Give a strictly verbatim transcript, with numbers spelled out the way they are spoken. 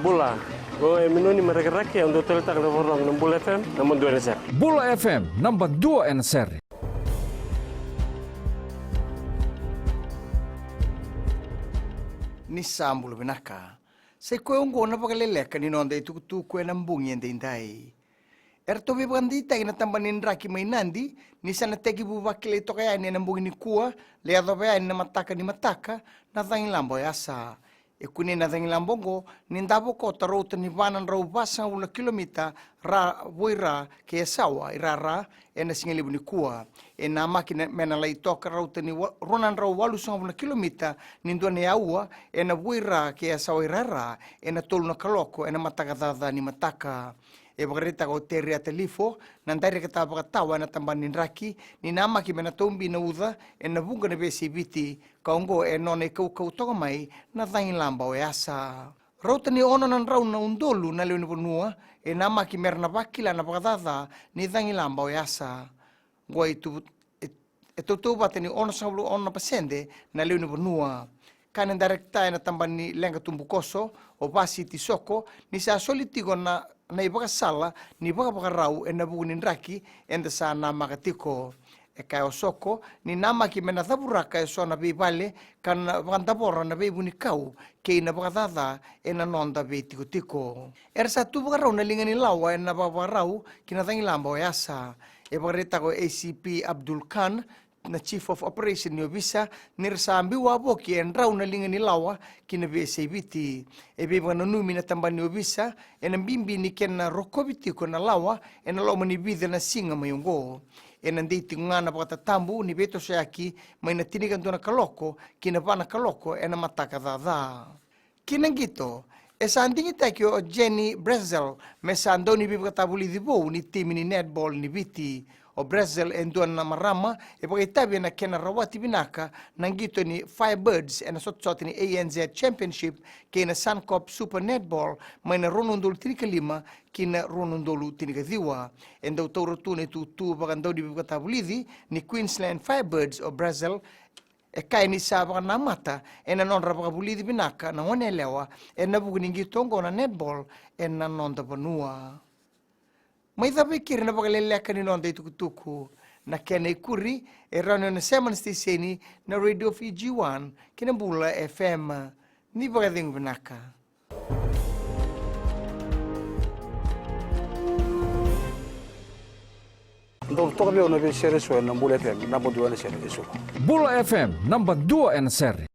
Bula, o e Minoni mai Rakiraki, au dau taleitaka na vakarorogo na Bula F M, naba dua ena sere. Bula F M, naba dua ena sere. Ni sa bula vinaka. Sa i koya oqo na vakaleleka ni noda itukutuku ena bogi edaidai. Eratou veivakadeitaki na tabana ni draki mai Nadi ni sa na tekivu vakilai toka yani ena bogi nikua, lai yacova yani na mataka ni mataka, na cagilaba o Yasa. E kunei na cagilaba oqo ni davo koto rauta ni va na drau vasagavulu na kilomita ra, vo i Ra kei Yasawa i rara ena sigalevu nikua. E namaki na, me na lai toka rauta ni wa, rua na drau walusagavulu na kilomita ni dua na aua ena vo i Ra kei Yasawa i rara ena tolu na kaloko ena mataka caca ni mataka. E vakaraitaka o Teria Talifo, na daireketa vakatawa ena tabana ni draki, ni namaki me na taubi na uca ena vuqa na veiyasai Viti, ka oqo e nona ikaukau toka mai na cagilaba o Yasa. Rauta ni ono na drau na udolu na lewe ni vanua e namaki me ra na vakila na vakacaca ni cagilaba o Yasa. Oqo e tu, e, e tautauvata ni onosagavulu ono na pasede na lewe ni vanua. Kaya na daireketa ena tabana ni leqa tubukoso, o Vasi Tisoko, ni sa soli tiko na, na ivakasala ni vakavakarau ena vuku ni draki eda sa namaka tiko. E kaya o Soko ni namaki me na cavuraka eso na veivale ka na vakadavora na veivunikau kei na vakacaca ena noda veitikotiko. Era sa tu vakarau na liga ni lawa ena vakavakarau ki na cagilaba o Yasa. E vakaraitaka o A C P Abdul Khan, na Chief of Operation ni ovisa, ni ra sa biu wavoki e drau na liga ni lawa ki na veiyasai Viti. E veivakananumi na tabana ni ovisa ena bibi ni kena rokovi tiko na lawa ena loma ni vica na siga mai oqo. Ena dei tiko ga na vakatatabu ni veitosoyaki mai na tinikadua na kaloko ki na va na kaloko ena mataka caca. Ki na qito, e sa digitaki o Jenny Brezel me sa dauniveivakatavulici vou ni timi ni netball ni Viti. O Brezel e dua na marama e vakaitavi ena kena rawati vinaka na qito ni Firebirds ena sotasota ni A N Z Championship kei na Suncorp Super Netball mai na rua na udolu tinikalima ki na rua na udolu tinikaciwa. E dau taura tu na itutu vakadauniveivakatavulici ni Queensland Firebirds o Brezel. E kaya ni sa vakanamata ena nodra vakavulici vinaka na goneyalewa ena vuku ni qito oqo na netball ena noda vanua. Mai cava e keri na vakaleleka ni noda itukutuku. Na kena ikuri e rawa ni o na sema na siteseni na Radio Fiji One kei na Bula F M. Ni vakacegu vinaka. Dou toka vei au na veisere eso ena Bula F M, naba dua ena sere eso. Bula F M, naba dua ena sere.